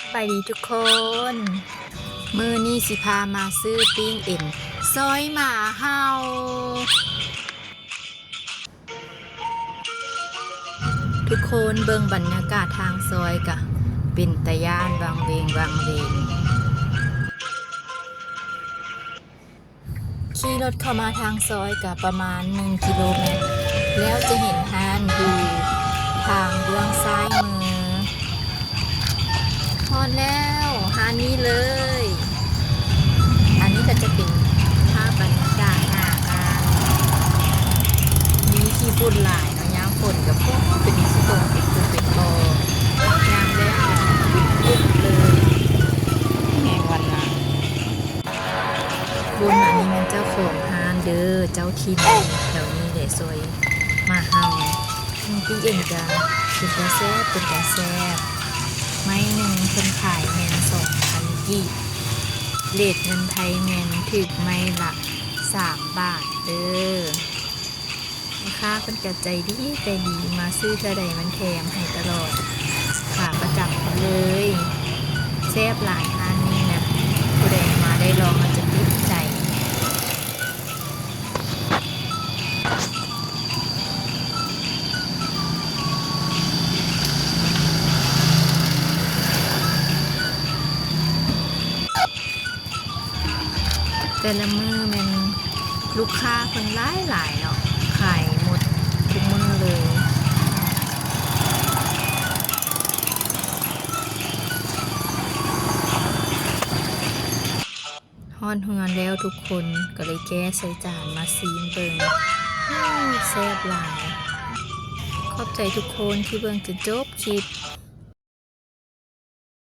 ສະບາຍດີທຸກຄົນ ມື້ນີ້ຊິພາມາຊື້ປີ້ງເອັນຊອຍໝາເຫົ່າ. ທຸກຄົນເບິ່ງບັນຍາກາດທາງຊອຍກະເປັນຕາຢ້ານວັງເວງວັງເວງ. ຂີ່ລົດເຂົ້າມາທາງຊອຍກະປະມານໜຶ່ງກິໂລແມັດ ແລ້ວຈະເຫັນຮ້ານຢູ່ທາງເບື້ອງຊ້າຍມື. ຮອດແລ້ວ ຮ້ານນີ້ເລີຍ. ອັນນີ້ກະຈະເປັນພາບບັນຍາກາດໜ້າຮ້ານ ມີຂີ້ຝຸ່ນຫຼາຍເນາະ ຍາມຝົນກະເປັນຂີ້ຕົມເປັນຂຸເປັນບໍ່ ຍ່າງແລ້ວກະເປັນຂຸເລີຍ ແຮງວັນນາ. ບຸນ ອັນນີ້ແມ່ນເຈົ້າຂອງຮ້ານເດີ ເຈົ້າຖິ່ນແຖວນີ້ແຫຼະ ຊອຍໝາເຫົ່າ. ປີ້ງເອັນກະເປັນຕາແຊບ ເປັນຕາແຊບ. ໄມ້ໜຶ່ງເພິ່ນຂາຍແມ່ນສອງພັນກີບ ເຣດເງິນໄທແມ່ນຖືກໄມ້ລະສາມບາດເດີ. ແມ່ຄ້າເພິ່ນກະໃຈດີໃຈດີ ມາຊື້ເທື່ອໃດມັນແຖມໃຫ້ຕະຫຼອດ ຂາປະຈຳເພິ່ນເລີຍ. ແຊບຫຼາຍຮ້ານນີ້ນະ ຜູ້ໃດມາໄດ້ລອງແລ້ວຈະຕິດໃຈ. ແຕ່ລະມື້ແມ່ນລູກຄ້າເພິ່ນຫຼາຍໆເນາະ ຂາຍໝົດທຸກມື້ເລີຍ. ຮອດເຮືອນແລ້ວທຸກຄົນ ກະເລີຍແກະໃສ່ຈານມາຊີມເບິ່ງ. ໂອ້ ແຊບຫຼາຍ. ຂອບໃຈທຸກຄົນທີ່ເບິ່ງຈົນຈົບຄລິບ.